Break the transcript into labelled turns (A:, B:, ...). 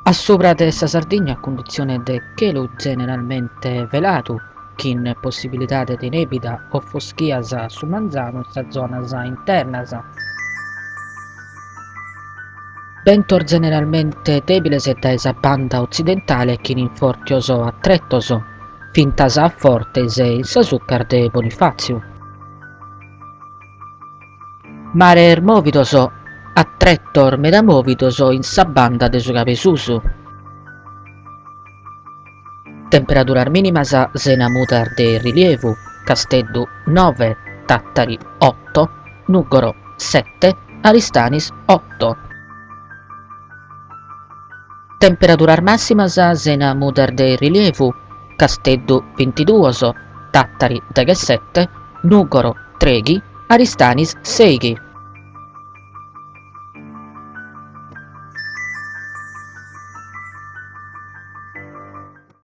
A: A subra de sa Sardigna cunditzione de chelu zeneralmente veladu, chin possibilidade de nèbida o foschias su manzanu in sas zonas internas. Bentos zeneralmente dèbiles dae sa banda otzidentale chin infòrtios a tretos, fintas a fortes in sas ucas de Bonifàtziu. Mares mòvidos, a tretos meda mòvidos in sa banda de su Cabesusu. Temperaduras mìnimas sena mudas de rilievu, Casteddu nove, Tàtari oto, Nùgoro sete, Aristanis oto. Temperaduras màssimas sena mudas de rilievu, Casteddu bintiduos, Tàtari deghessete, Nùgoro trèighi, Aristanis sèighi.